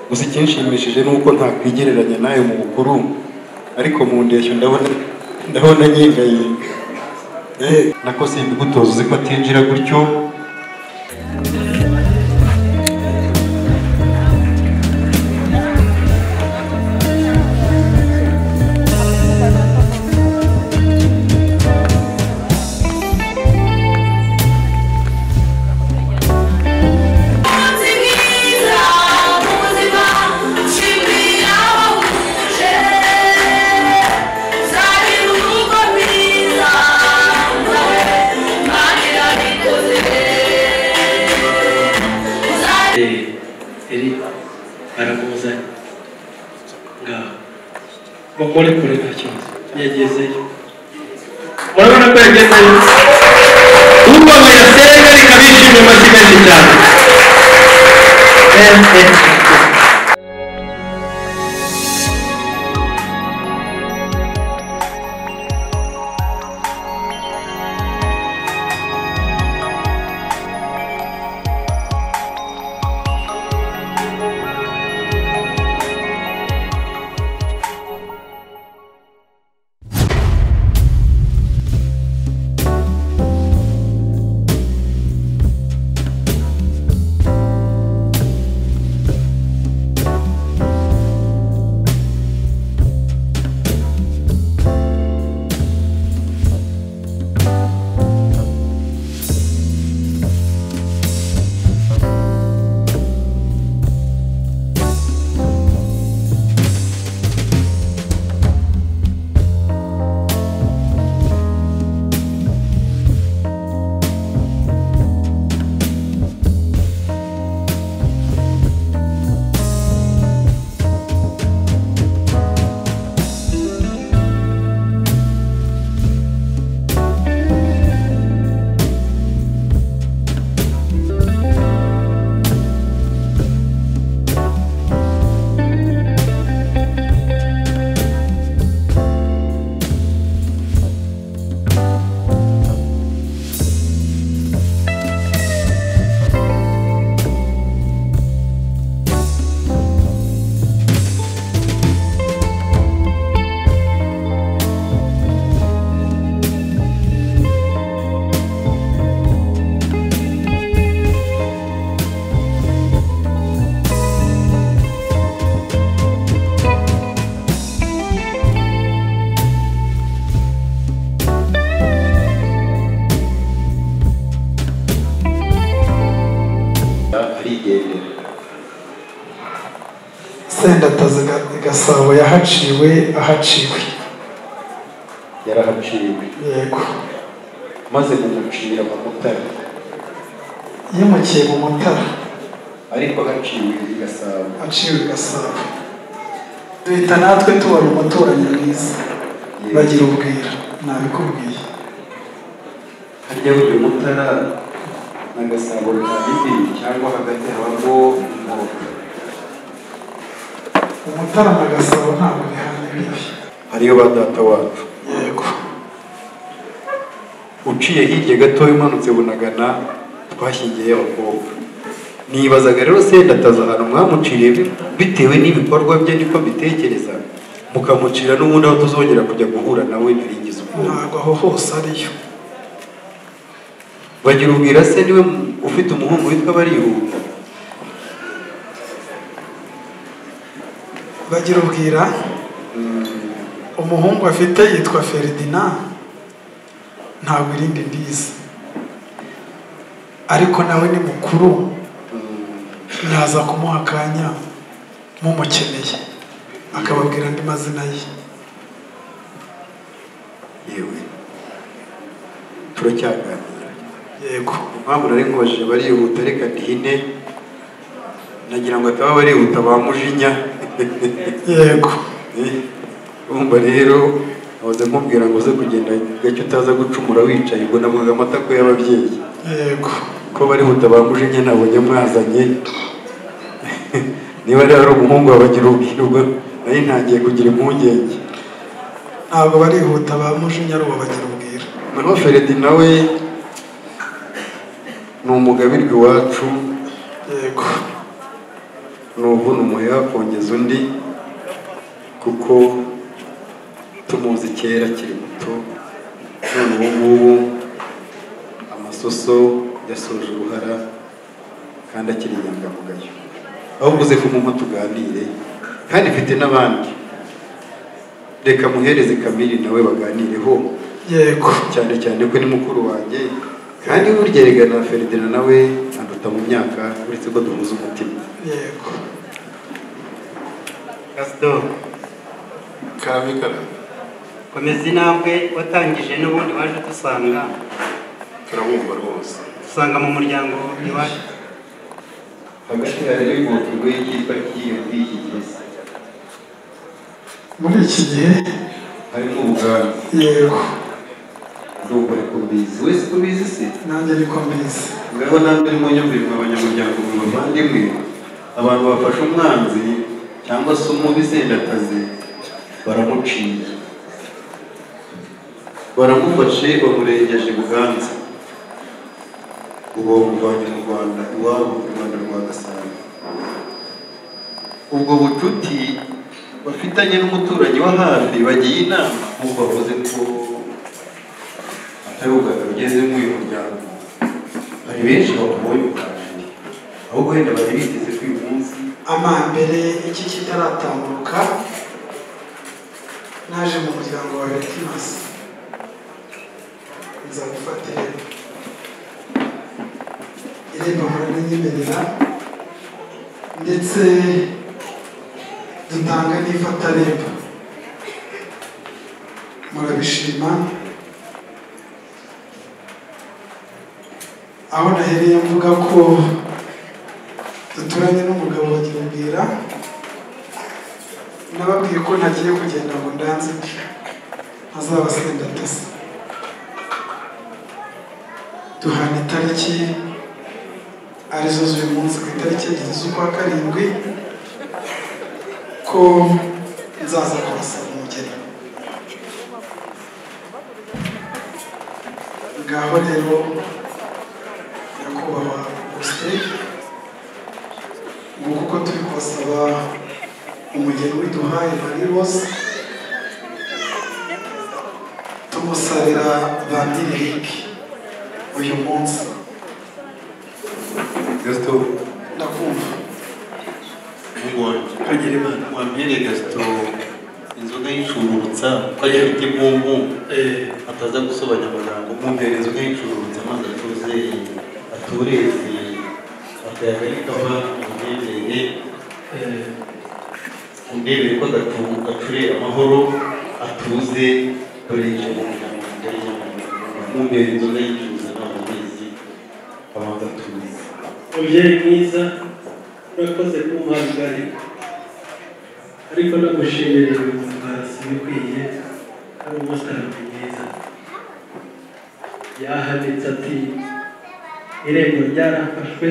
Gusa ikinshimishije ni uko ntakwigereranya nawe mu bukuru, ariko mu ndeshyo ndabona nyegayega. Nako simbigutoza, uzi ko atinjira gutyo. Eri baramuzanye ngaho mukore kure nta kibazo, yagezeyo. Murabona ko yagezeyo, urwamo yasenga reka bishimye amashyi menshi cyane. Sendataza Gasabo yahaciwe, ahaciwe yarahaciwe. Yego, maze kumucira mu Mutara, yimukiye mu Mutara, ariko haciwe i Gasabo, aciwe i Gasabo. Duhita natwe tubona umuturanyi mwiza, bagira ubwira, nabikubwiye. Harya burya Mutara na Gasabo bihari cyangwa hagati habamo inkoko? Umutara na Gasabo ntabwo bihana imbibi. Hariyo ba data wacu. Yego. Uciye hirya gatoya umanutse Bunagana twashyingiye abakobwa. Nibazaga rero Sendataza ahantu mwamuciriye bitewe n'ibikorwa bye, niko mbitekereza, mukamucira n'ubundi aho tuzongera kujya guhura nawe naringize ubwoba. Ntabwo aho hose ariyo. Bagira ubwira se niwe ufite umuhungu witwa Barihuta? Bagira ubwira umuhungu afite yitwa Ferdinand, ntabwo irindi ndizi, ariko nawe ni mukuru, naza kumuha akanya mumukeneye akababwira andi mazina ye. Yewe turacyaganira. Yego. Impamvu nari nkubajije Barihuta, reka ndihine, nagira ngo ataba Barihuta ba Mujinya. Yego. Urumva rero nahoze nkubwira ngo uze kugenda gake utaza gucumura wicaye, ubwo navugaga amatako y'ababyeyi. Yego. Ko Barihuta ba Mujinya nabonye mwazanye. Niba rero ari umuhungu wabagira ubwira, ubwo nari ntangiye kugira impungenge. Ntabwo Barihuta ba Mujinya ari uwo bagira ubwira. Naho Feredi nawe ni umugabirwa iwacu. Yego. Nuvuna umuheha kongeza undi kuko tumuzi kera akiri muto, none ubu ngubu amasoso yasoje uruhara kandi akiri inyangamugayo. Ahubwo uze kumumpa tuganire, kandi mfite n'abandi. Reka muhereze Kamili nawe baganireho. Yego. Cyane cyane ko ni mukuru wanjye, kandi burya erega na Ferdinand nawe anduta mu myaka, uretse ko duhuza umutima. Yego. Gaston. Karame karame. Komeza intambwe watangije n'ubundi waje dusanga. Turabumva rwose. Dusanga mu muryango iwacu. Hagati hari ingoto y'icyitwa kiyo muri iki gihe. Muri iki gihe harimo Ubuganda. Yego. Ndumva ariko mbizi. Wese ko ubizi se? Nanjye ariko mbizi. Ngaho namwe murimo nyumvira abanyamuryango mu bavandimwe, abantu bafashe umwanzi cyangwa se umubi Sendatazi baramuciye. Baramufashe bamurengeje Buganza. Ubwo bamuvanye mu Rwanda iwabo mu Rwanda rwa Gasabo. Ubwo bucuti bafitanye n'umuturanyi wa hafi bagiye inama, nk'uko bavuze ko atari ubwa mbere ugeze muri uyu muryango. Hari benshi bakubonye ubwa mbere, ahubwo wenda bari biteze ko uyu munsi amambere iki kitaratambuka. Naje mu muryango wa Bertimas nza gufata irembo. Irembo murarinyemerera ndetse dutanga n'ifatarembo, murabishima. Aho nahereye mvuga ko duturanye n'umugabo bagirubwira, nababwiye ko ntagiye kugenda ngo ndanze ntazaba Sendatasi. Duhana itariki arizo z'uyu munsi ku itariki 2 z'ukwa 7 ko nzaza kubasaba umugeni. Ngaho rero nyakubahwa Augustin, nguko uko turi kubasaba umugeni w'iduhaye Marie Rose, tumusabira ba Eric uyu munsi. Gaston. Ndakumva. Mungu wanjye kagira Imana wampereye Gaston inzoga y'icururutsa ko afite impumbu ataza gusobanya amagambo. Mumpere inzoga y'icururutsa maze atuze atureze akayaga kava mu undebere ko gacure amahoro atuze dore yinjiye mu muryango mugari nyamuryango. Mumpere inzoga y'icururutsa ntabwo mbizi abanza atuze. Mubyeyi mwiza urakoze kumpa rugari, ariko nagushimira ibintu bikwiye. Ari umusaruro mwiza. Yahanitse ati irembo ryarafashwe,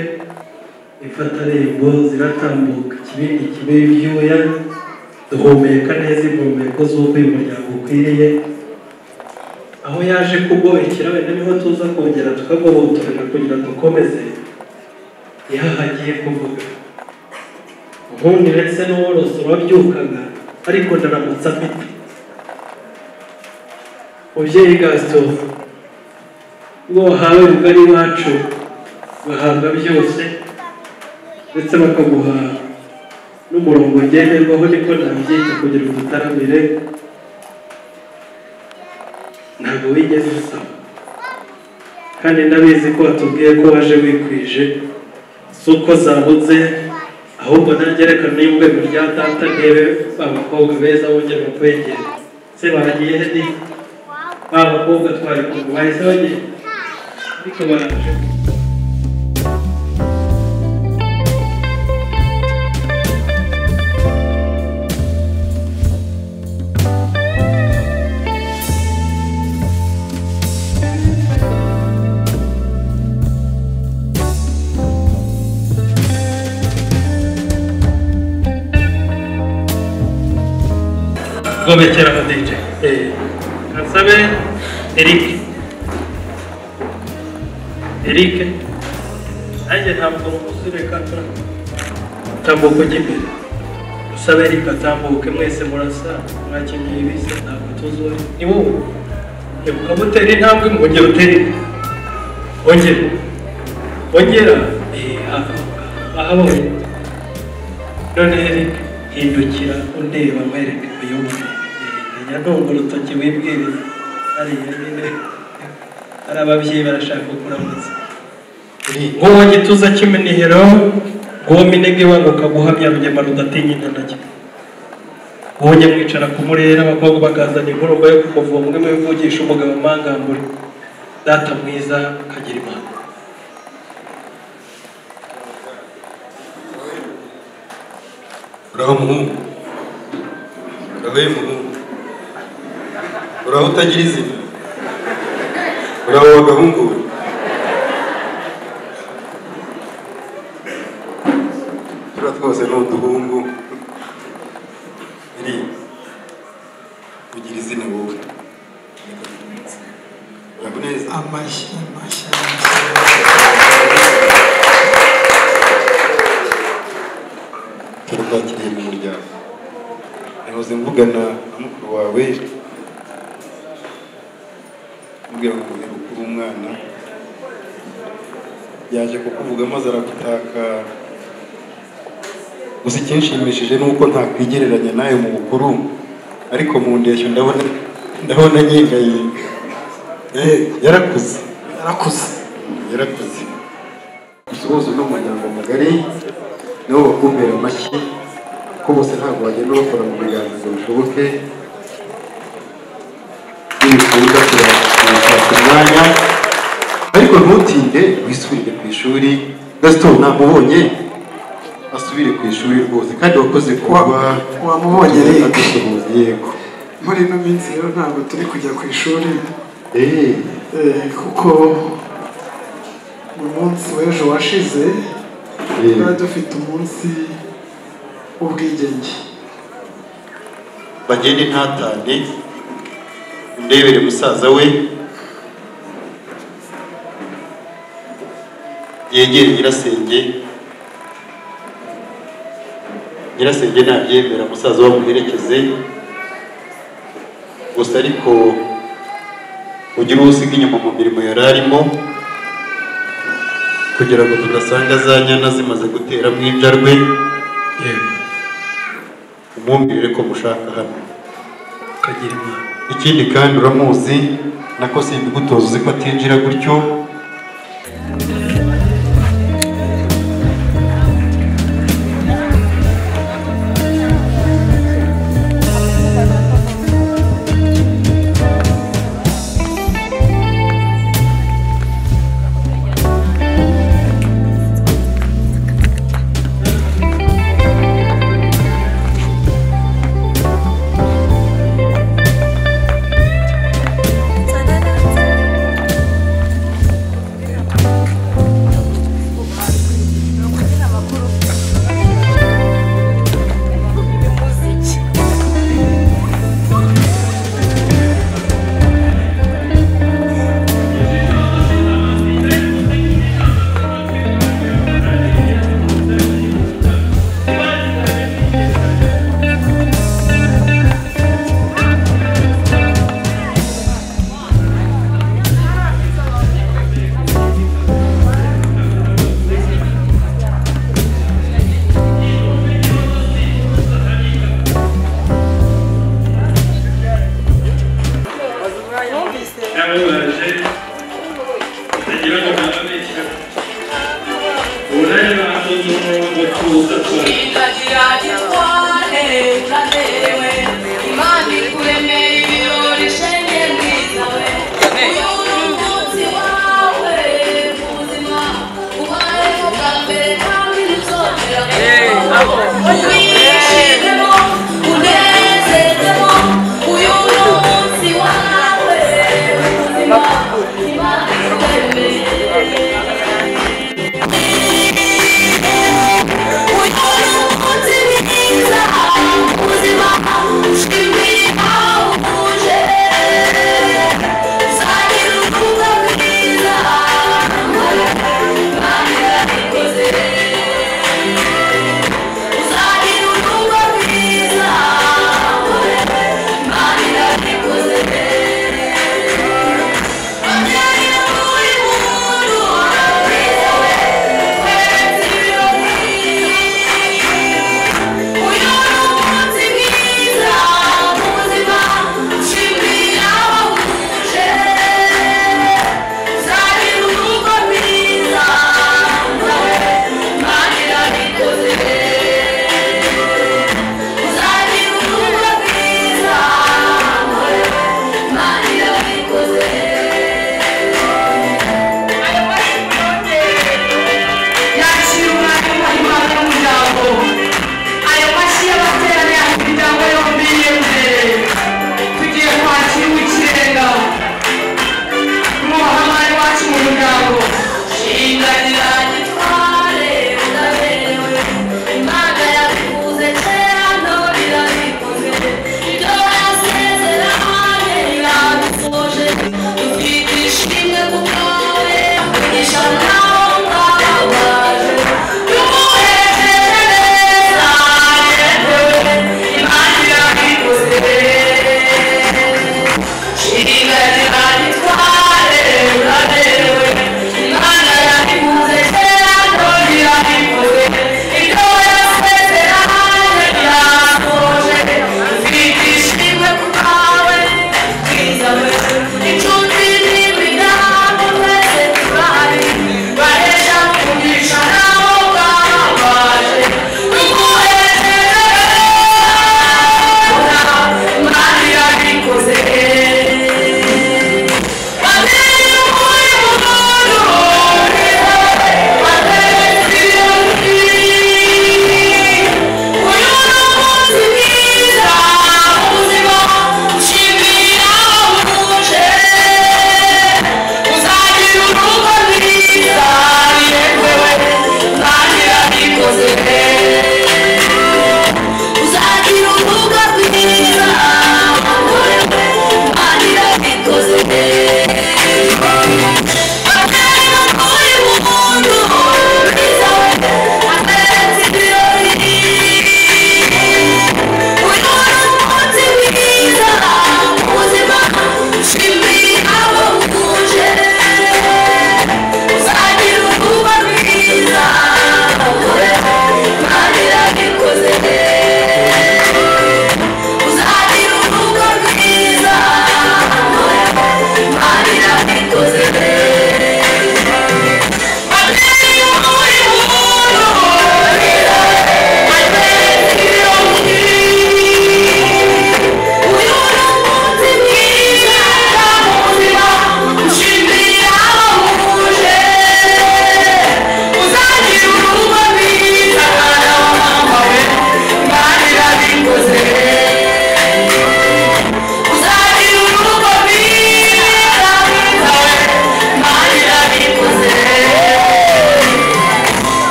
ifatarembo ziratambuka, ikibindi kibe ibyuya, duhumeka neza impumeko z'uko uyu muryango ukwiriye. Aho yaje kugobekera wenda niho tuza kongera tukagobotorera kugira dukomeze. Niho hagiye kuvuga ubundi ndetse n'uworoso wabyukaga, ariko ndaramutsa afite mubyeyi Gaston, ubwo wahawe rugari iwacu bahabwa byose ndetse bakaguha n'umurongo ngenderwaho, niko nabyita kugira ngo utaramire. Ntabwo wigeze usaba, kandi ndabizi ko watubwiye ko waje wikwije, si uko zabuze, ahubwo nanjye reka n'urwego rya data ndebe abakobwa beza bongera bakwegera. Se baragiye he di? Ba bakobwa twari kumwe bahise bagenda, ariko baraje. Gobekera DJ. Kansabe Eric. Eric. Nanjye ntabwo musure kata. Tambuka ujya imbere usabe Eric atambuke, mwese murasa mwakenyeye ibisa, ntabwo tuzi uwo ni wowe. Ukamutera intambwe, mwongera utere indi, ongera ongera, ahabonye. None Eric hindukira undeba nkwereke uyobore, ntunga urutoki wibwiriza hariya nyine hari ababyeyi barashaka kuramutsa. Nguwo gituza cy'iminihiro, nguwo minege wanguka guhamya rugema rudatinya intanage, nguwo nyamwicara ku murera abakobwa bakazana inkurumba yo kumuvoma, umwe mubivugisha umugabo amangambure, data mwiza kagira Imana. Uraho muhungu, uraho muhungu, uraho utagira izina, uraho wagahungu we. Turiya twose ni uduhungu, iri ugira izina wowe. Uraho neza. Amashyi amashyi. Turakwakiriye mu muryango. Nahoze mvugana na mukuru wawe, mubwira ngo uheruka uri umwana, yaje kukuvuga maze aragutaka. Gusa ikinshimishije ni uko ntakwigereranya nawe mu bukuru, ariko mu ndeshyo ndabona nyegayega. Yarakuze yarakuze yarakuze. Gusuhuza uno muryango mugari nibo bakumbera amashyi, ko bose ntabwo bagenda bakora mu biganza ngo bishoboke. Nibikunda turashaka umwanya, ariko ntutinde wisubirire ku ishuri. Gaston namubonye asubire ku ishuri rwose, kandi wakoze kuba wamubonye adusuhuza. Yego, muri ino minsi rero ntabwo turi kujya ku ishuri kuko mu munsi w'ejo washize twari dufite umunsi w'ubwigenge. Bagende ntatane, undebere musaza we, yegere nyirasenge. Nyirasenge nabyemera musaza we amuherekeze. Gusa ariko ugire uwo usiga inyuma mu mirimo yari arimo, kugira ngo tudasanga za nyana zimaze gutera mu injarwe. Umwumvire ko mushaka hano. Kagira Imana. Ikindi kandi uramuzi, nako simbigutoza uzi ko atinjira gutyo.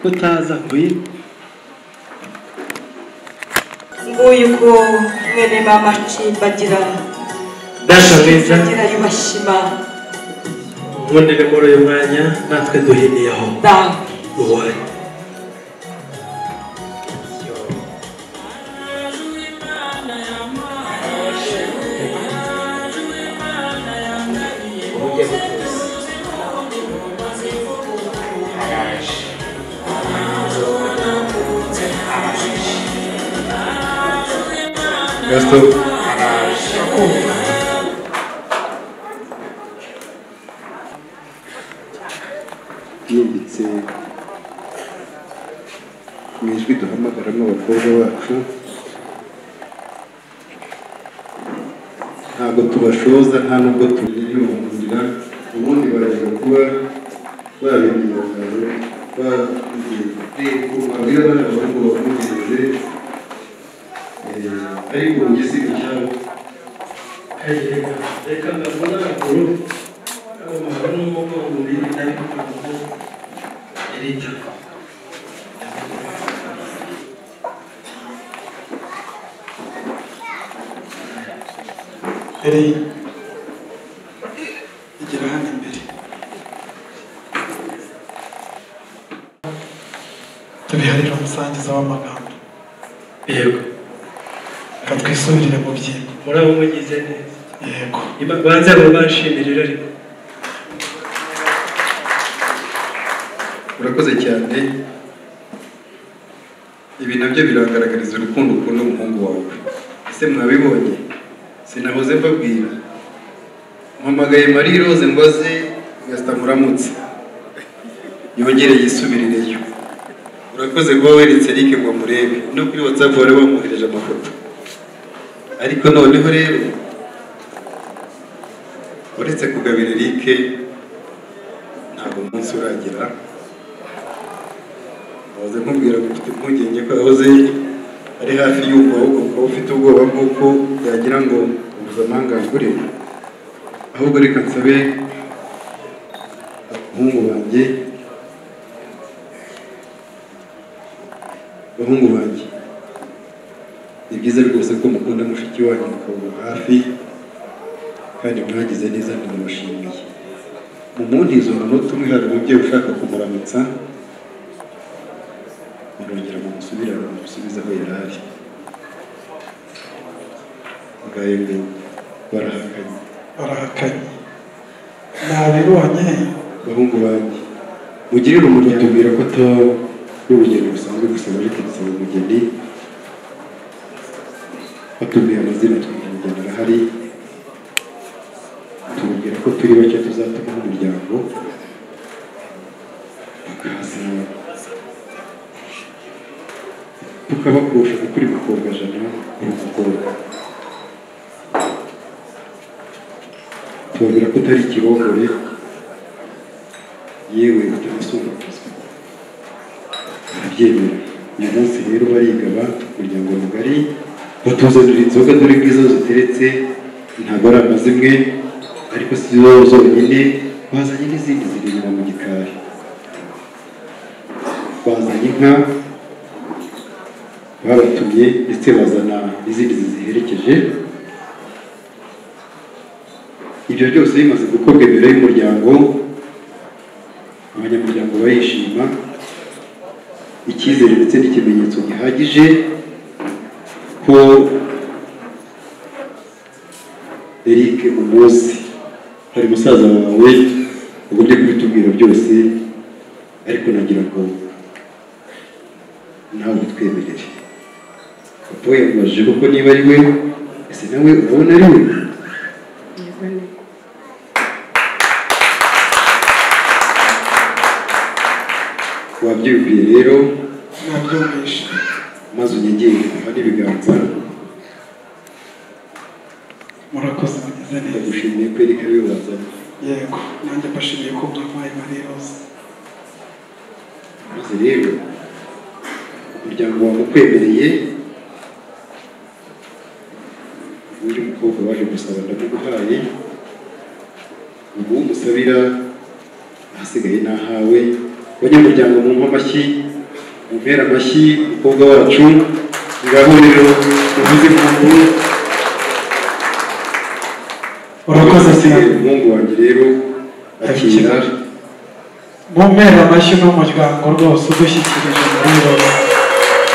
Kutaza ngwino. Nguyu ko mwene mama Cimbagira. Data mwiza. Cimbagira yubashima. Nkundire muri uyu mwanya natwe duhiniye aho. Dawe. Uwanyu. Gaston. Yimbitse mu ijwi duhamagaramo abakobwa bacu, ntabwo tubashoza nta nubwo tubiyungurira, ubundi barajya kuba babibwira babwira abana bahungu bakumvirize, ariko mu gisigo cyabo reka mbabone amaguru amaguru n'umugongo biri ariko ntabwo erita eri igera hano imbere tubiharira umusangiza w'amagambo. Yego, reka twisubirire mu byimbo. Muraba mugize neza. Yego, banze abo bashimirira ariko urakoze cyane. Ibi nabyo biragaragariza urukundo ukunda umuhungu wawe. Ese mwabibonye? Sinahoze mbabwira. Mpamagaye Marie Rose ngo aze Gaston muramutse, yongere yisubirireyo. Urakoze kuba weretse Eric ngo murebe, no kuri WhatsApp wari wamwohereje amafoto. Ariko noneho rero uretse kugabira Eric ntabwo umunsi uragera. Waze nkubwira ngo ufite impungenge ko yahoze ari hafi y'uko, ahubwo ukaba ufite ubwoba bw'uko yagira ngo mpuzamahanga. Ahubwo reka nsabe abahungu banjye, bahungu banjye, ni byiza rwose ko mukunda mushiki wanyu mukaba hafi, kandi mwagize neza ndabashimiye. Mu muntizo umunota umwe hari umubyeyi ushaka kumuramutsa, murongera mumusubirane mumusubize aho yari ari. Ngayo ngo barahakanye. Barahakanye. Nabibonye. Bahungu banjye, mugirire umuryango. Tubwira ko atari urugendo rusanzwe gusa baje kudusaba umugeni, batubwiye amazina twumva umugeni arahari, tubabwira ko turi bake tuzatuma umuryango, bakaza tukabakurusha kuko uri mukobwa jana uri umukobwa. Tubabwira ko utari ikirongore, yewe utanasumbaguzwa, barabyemera. Uyu munsi rero barigaba umuryango mugari, batuzanira inzoga dore ngizo ziteretse, ntabwo ari amazimwe ariko si zo zonyine, bazanye n'izindi ziri inyuma mu gikari. Bazanye inka babatumye ndetse bazana n'izindi ziziherekeje. Ibyo byose bimaze gukorwa imbere y'umuryango, abanyamuryango barishima, icyizere ndetse n'ikimenyetso gihagije ko Eric umuzi. Hari musaza wawe ugombye kubitubwira byose, ariko nagira ngo nawe bitwemerere. Papa yamubajije koko niba ari we, ese nawe urabona ari we? Wabyumviye rero, nabyumvishe, maze unyegere uhane ibiganza. Murakoze, mugize neza. Ndagushimiye ko Eric ari we wazanye. Yego, nanjye mbashimiye ko mwampaye Marie Rose. Maze rero umuryango wawe ukwemereye, uyu mukobwa waje gusaba ndamuguhaye, ubu umusabira Ahasigaye nahawe. Abanyamuryango mu amashyi, mumpera amashyi umukobwa wacu. Ngaho rero muvuze impundu. Urakoze cyane umuhungu wanjye rero akira. Mumpera amashyi n'umuryango rwose udushyikirije muri Roza.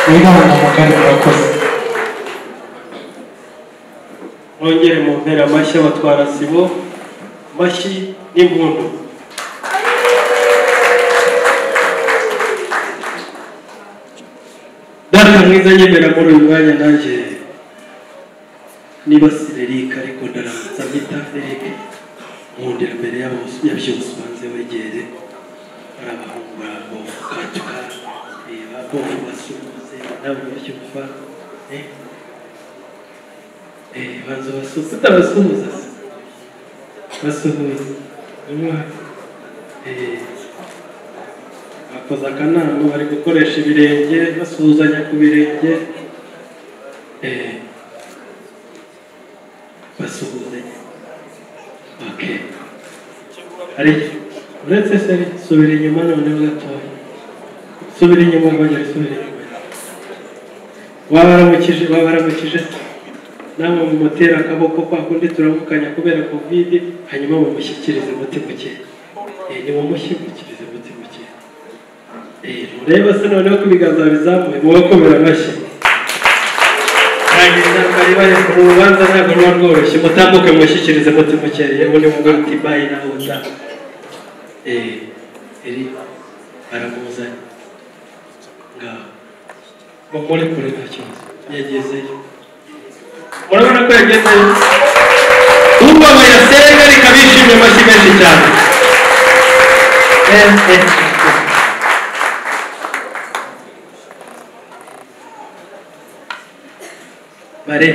Mwigana mugari, murakoze. Mwongere mumpera amashyi abatwara sibo, amashyi n'impundu. Data mwiza nyemera muri uyu mwanya nanjye niba si Eric ariko ndaramutsa mpita Eric nkundira mbere yabo ya byose ubanze wegere ari abahungu babo katuka bofu basuhuze nawe babyumva banza basuhuze utabasuhuza se basuhuze bakoze akanama bari gukoresha ibirenge basuhuzanya ku birenge basuhuzanya. Okay, ari uretse se subira inyuma noneho gatoya, subira inyuma rwongera subira inyuma. Wabaramukije namwe mumutera akaboko kwa kundi turamukanya kubera covid, hanyuma mumushyikirize umutima ukeye. Nimumushyikirize umutima ukeye. Mureba se noneho ko ibiganza bizamuye mubakomera amashyi. Urubanza ntabwo ruba rworoshye, mutambuke mushyikirize umutima ukeye. Ubundi mugore uti bayi nawe utaha. Eri baramuzanye ngaho mumure kure nta kibazo, yagezeyo. Murabona ko yagezeyo. Ubabaye asenga ariko abishimye amashyi menshi cyane. Bare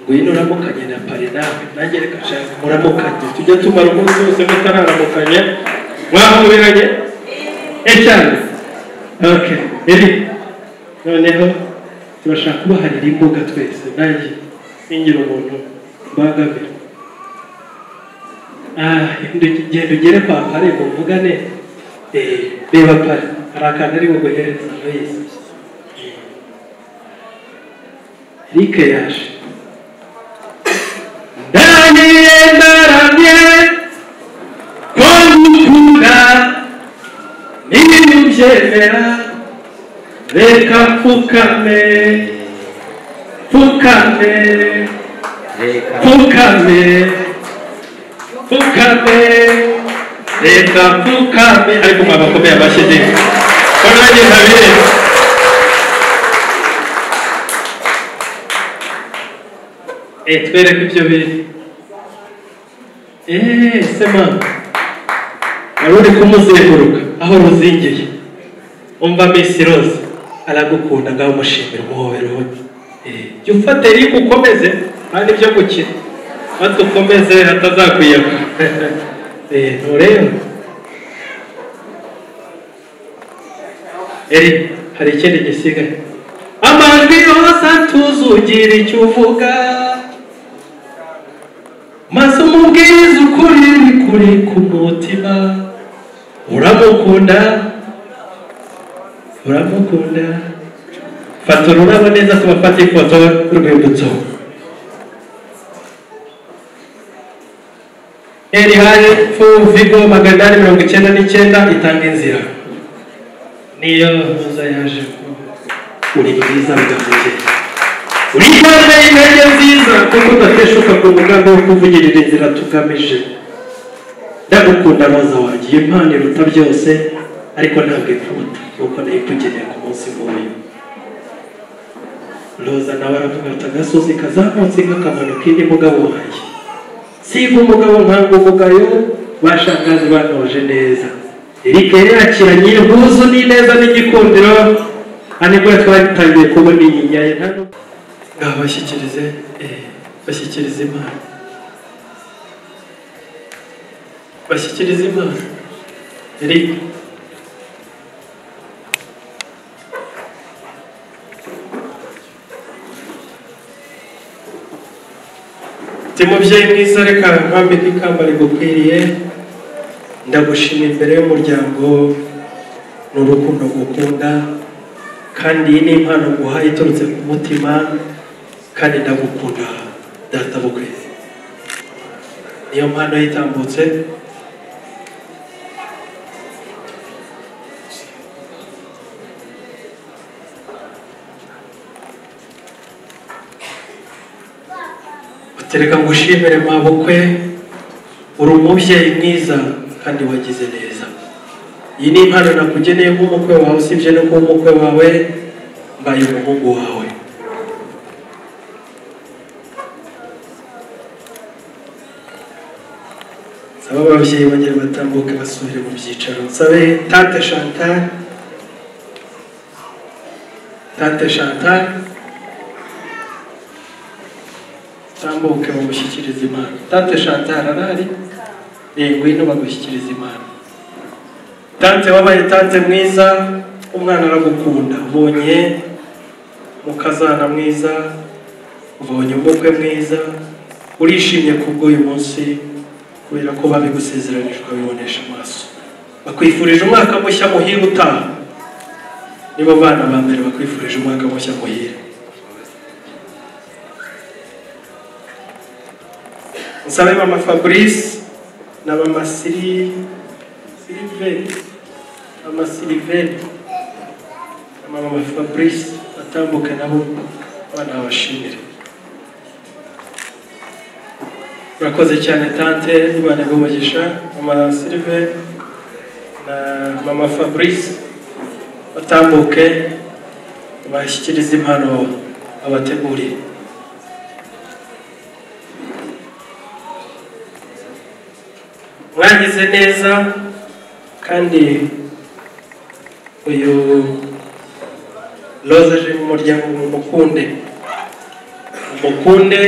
ngwino uramukanye na pare nawe nanjye reka nshaka muramukanye, tujye tumara umunsi wose mutararamukanye. Mwahoberanye cyane. Okay, eri noneho turashaka kubaharira imbuga twese, nanjye singira umuntu mbangamira. Genda ugere kwa pare muvugane. Reba pare hari akantu ari buguhereza Loise. Eric yaje. Ndaniye ndaramye ko ngukunda nibyemera reka pfukame pfukame pfukame pfukame reka pfukame. Ariko mwabakomeye amashyi de ko nanjye ntabireba. Twereke ibyo biri. Se mama wari uri kumuzenguruka aho ruzingiye. Umva Miss Rose aragukunda, ngaho umushimira umuhobera we. Jya ufata Eric ukomeze kandi ibyo gukina maze ukomeze atazakwiyaka. Ntureba Eric hari ikindi gisigaye. Amajwi yose atuzugira icyo uvuga, maze umubwize ukuri kuri ku mutima. Uramukunda, uramukunda. Fata ururabo neza tubafate ifoto y'urwibutso. RH Vigo 899 itanga inzira. Niyo muza yaje ko uri mwiza bigamije. Uri impande y'intege nziza kuko udateshuka ku mugambi wo kuvugirira inzira tugamije. Ndagukunda Roza wanjye, iyo impano iruta byose ariko ntabwo ipfuta kuko nayikugeneye ku munsi nk'uyu. Roza nawe aravuga ati agasozi kazamutse nk'akamanuka indi mugabo wanjye. Siga umugabo nkanga umugayo, bashangazi banoje neza. Eric yakiranye ubwuzu n'ineza n'igikundiro, nibwo twatangiye kubona inyinya ye. Ngaho bashyikirize bashyikirize Imana, bashyikirize Imana. Eric mubyeyi mwiza, reka nkwambike ikamba rigukwiriye. Ndagushima imbere y'umuryango n'urukundo gukunda, kandi iyi ni impano nguhaye iturutse ku mutima, kandi ndagukunda data bukwe. Niyo mpano yitambutse. Utereka ngushimire mabukwe, uri umubyeyi mwiza kandi wagize neza. Iyi ni impano nakugeneye nk'umukwe wawe, usibye no kuba umukwe wawe mbaye umuhungu wawe. Saba ababyeyi bongere batambuke basubire mu byicaro. Nsabe Tante Chantal, Tante Chantal tambuke bamushyikirize impano. Tante Chantal arahari? Ngwino bagushyikiriza impano. Tante wabaye tante mwiza, umwana aragukunda. Ubonye mukazana mwiza, ubonye umukwe mwiza, urishimye kubw'uyu munsi kubera ko babigusezeranije ukabibonesha amaso. Bakwifurije umwaka mushya muhire utaha. Nibo bana ba mbere bakwifurije umwaka mushya muhire. Nsabe Mama Fabrice na Mama Siliveri, Mama Siliveri na Mama Fabrice batambuke nabo abana babashimire. Murakoze cyane tante, Imana iguhe umugisha. Mama Siliveri na Mama Fabrice batambuke bashyikirize impano abateguriye. Mwagize neza, kandi uyu Rose aje mu muryango mumukunde, mumukunde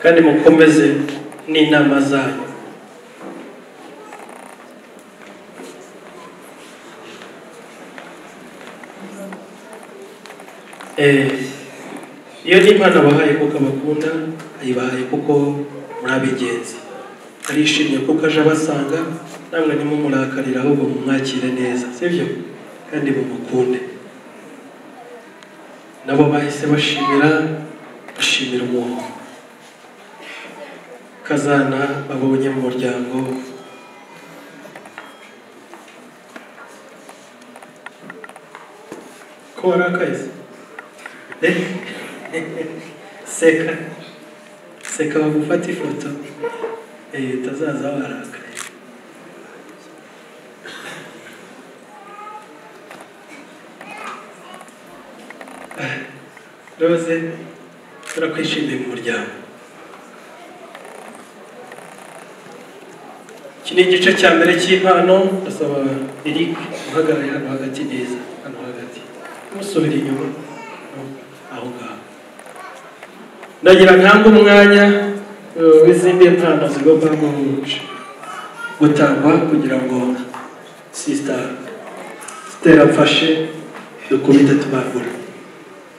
kandi mukomeze n'inama zanyu. Iyo ni impano abahaye kuko abakunda, ayibahaye kuko muri ab'ingenzi. Arishimye kuko aje abasanga, namwe ntimumurakarire ahubwo mumwakire neza, sibyo? Kandi mumukunde. Nabo bahise bashimira, bashimira umuntu kazana babonye mu muryango. Ko warakaye? Seka, seka bagufata ifoto. Utazaza warakaye. Rose, turakwishimiye mu muryango. Iki ni igice cya mbere cy'impano. Ndasaba Eric uhagarare hano hagati neza, hano hagati, musubire inyuma aho ngaho. Ndagira ntange umwanya w'izindi mpano zigomba gutangwa kugira ngo Sister Stella mfashe dukubite tubagure.